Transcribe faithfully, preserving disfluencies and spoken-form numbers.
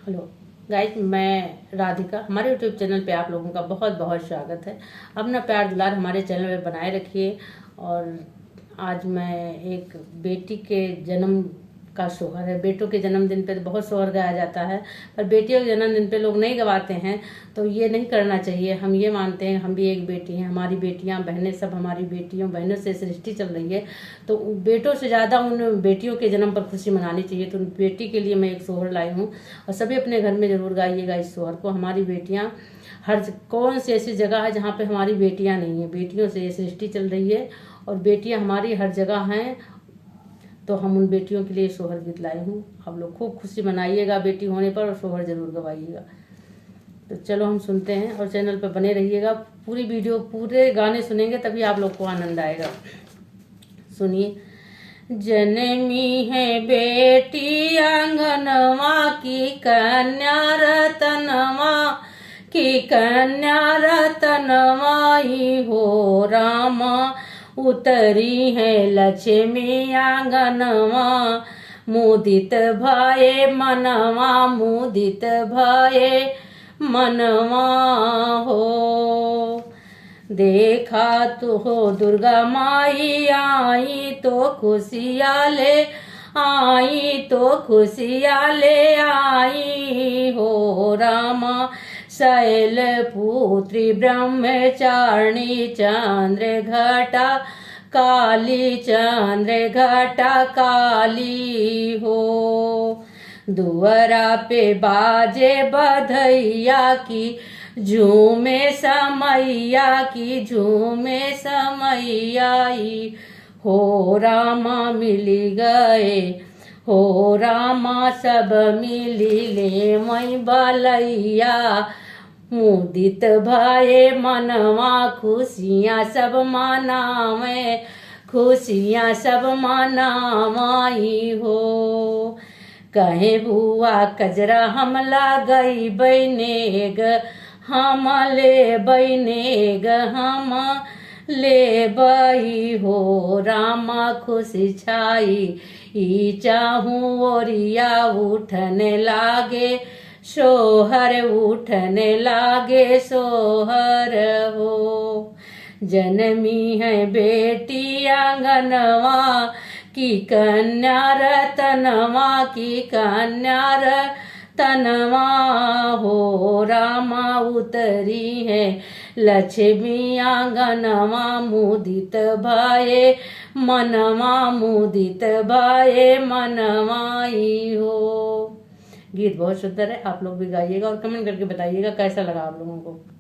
हेलो गाइस, मैं राधिका। हमारे YouTube चैनल पे आप लोगों का बहुत बहुत स्वागत है। अपना प्यार दुलार हमारे चैनल पे बनाए रखिए। और आज मैं एक बेटी के जन्म का सोहर है। बेटों के जन्मदिन पे तो बहुत सोहर गाया जाता है, पर बेटियों के जन्मदिन पे लोग नहीं गवाते हैं, तो ये नहीं करना चाहिए। हम ये मानते हैं, हम भी एक बेटी हैं, हमारी बेटियां, बहनें, सब हमारी बेटियों, बहनों से सृष्टि चल रही है, तो बेटों से ज़्यादा उन बेटियों के जन्म पर खुशी मनानी चाहिए। तो उन बेटी के लिए मैं एक सोहर लाई हूँ और सभी अपने घर में ज़रूर गाइएगा इस सोहर को। हमारी बेटियाँ हर ज-, कौन सी ऐसी जगह है जहाँ पे हमारी बेटियाँ नहीं हैं? बेटियों से ये सृष्टि चल रही है और बेटियाँ हमारी हर जगह हैं। तो हम उन बेटियों के लिए सोहर गीत लाई हूँ। आप लोग खूब खुशी मनाइएगा बेटी होने पर और सोहर ज़रूर गवाइएगा। तो चलो हम सुनते हैं और चैनल पर बने रहिएगा। पूरी वीडियो, पूरे गाने सुनेंगे तभी आप लोग को आनंद आएगा। सुनिए। जनमी है बेटी आंगनवा की कन्या रतनवा, की कन्या रतनवा ई हो रामा। उतरी है लक्ष्मी आंगनवा, मुदित भए मनवा, मुदित भए मनवा हो। देखा तो हो दुर्गा माई आई तो खुशिया ले आई, तो खुशिया ले आई हो रामा। शैल पुत्री ब्रह्मचारिणी चंद्र घटा काली, चंद्र घटा काली हो। दुअरा पे बाजे बधैया की, झूमे समैया की, झूमे समैया ई हो रामा मिलि गए, हो रामा सब मिलि लेवै बलैया। मुदित भए मनवा खुशियाँ सब मनावे, खुशियाँ सब मनावा ई हो। कहे बुआ कजरा हम लगइबै नेग, हम लेबै नेग, हम लेबै हो रामा। खुशी छाई ई चाहूँ ओरिया, उठने लागे सोहर, उठने लागे सोहर हो। जनमी है बेटी आंगनवा की कन्या रतनवा, की कन्या रतनवा हो रामा। उतरी है लक्ष्मी आंगनवा, मुदित भए मनवा, मुदित भए मनवा ई हो। गीत बहुत सुंदर है, आप लोग भी गाइएगा और कमेंट करके बताइएगा कैसा लगा आप लोगों को।